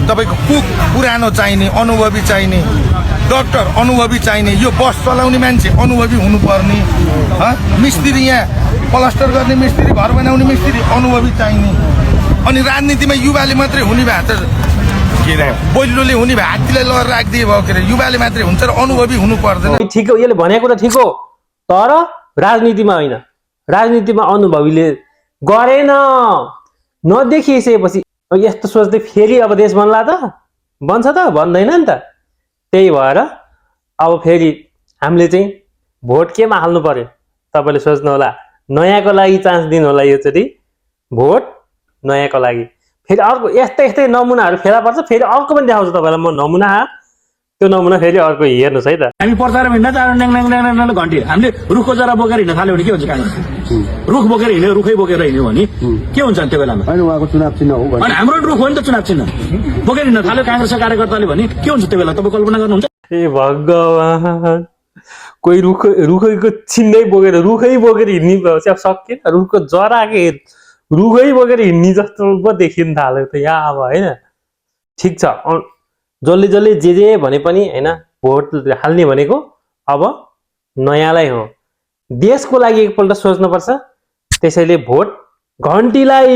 तपाईको कुक पुरानो चाहिने, अनुभवी चाहिने, डाक्टर अनुभवी चाहिने, यो बस चलाउने मान्छे अनुभवी हुनुपर्ने, मिस्त्री यहाँ प्लास्टर गर्ने मिस्त्री, घर बनाउने मिस्त्री अनुभवी चाहिने। अनि राजनीतिमा युवाले मात्रै हुने भए त के रे बोल्लोले हुने भए हात्तीलाई लहर राखिदिए भयो के रे, युवाले मात्रै हुन्छ र अनुभवी हुनु पर्दैन। ठिक हो, यसले भनेको त ठिक हो, तर राजनीतिमा होइन। राजनीतिमा अनुभवीले गरेन, नदेखिसकेपछि यस्तो सोच्दै फेरि अब देश बन्ला त, बन्छ त, बन्दैन नि त। त्यही भएर अब फेरि हामीले चाहिँ भोट केमा हाल्नु पर्यो तपाईँले सोच्नु होला। नयाँको लागि चान्स दिनु होला, योचोटि भोट नयाँको लागि। फेरि अर्को यस्तै यस्तै नमुनाहरू फेला पर्छ, फेरि अर्को पनि देखाउँछु तपाईँलाई म नमुना। त्यो नमुना फेरि अर्को हेर्नुहोस् है त। हामी प्रचार हिँड्दा त न्याङ न्याङ न्याङ न्याङ घन्टे हामीले रुखको जरा बोकेर हिँड्न थाल्यो भने के हुन्छ? काङ्ग्रेस रुख बोकेर हिँड्यो, रुखै बोकेर हिँड्यो भने के हुन्छ त्यो बेलामा? होइन, उहाँको चुनाव चिन्ह हो। अनि हाम्रो रुख हो नि त चुनाव चिन्ह, बोकेर हिँड्न थाल्यो काङ्ग्रेसका कार्यकर्ताले भने के हुन्छ त्यो बेला? तपाईँ कल्पना गर्नुहुन्छ? ए भगवान्, कोही रुखैको छिन्नै बोकेर रुखै बोकेर हिँड्ने अब सकिएन। रुखको जरा के रुखै बोकेर हिँड्ने जस्तो पो देखिन थाल्यो त यहाँ अब होइन। ठिक छ, जसले जसले जे भने पनि होइन, भोट हाल्ने भनेको अब नयाँलाई हो, देशको लागि एकपल्ट सोच्नुपर्छ। त्यसैले भोट घन्टीलाई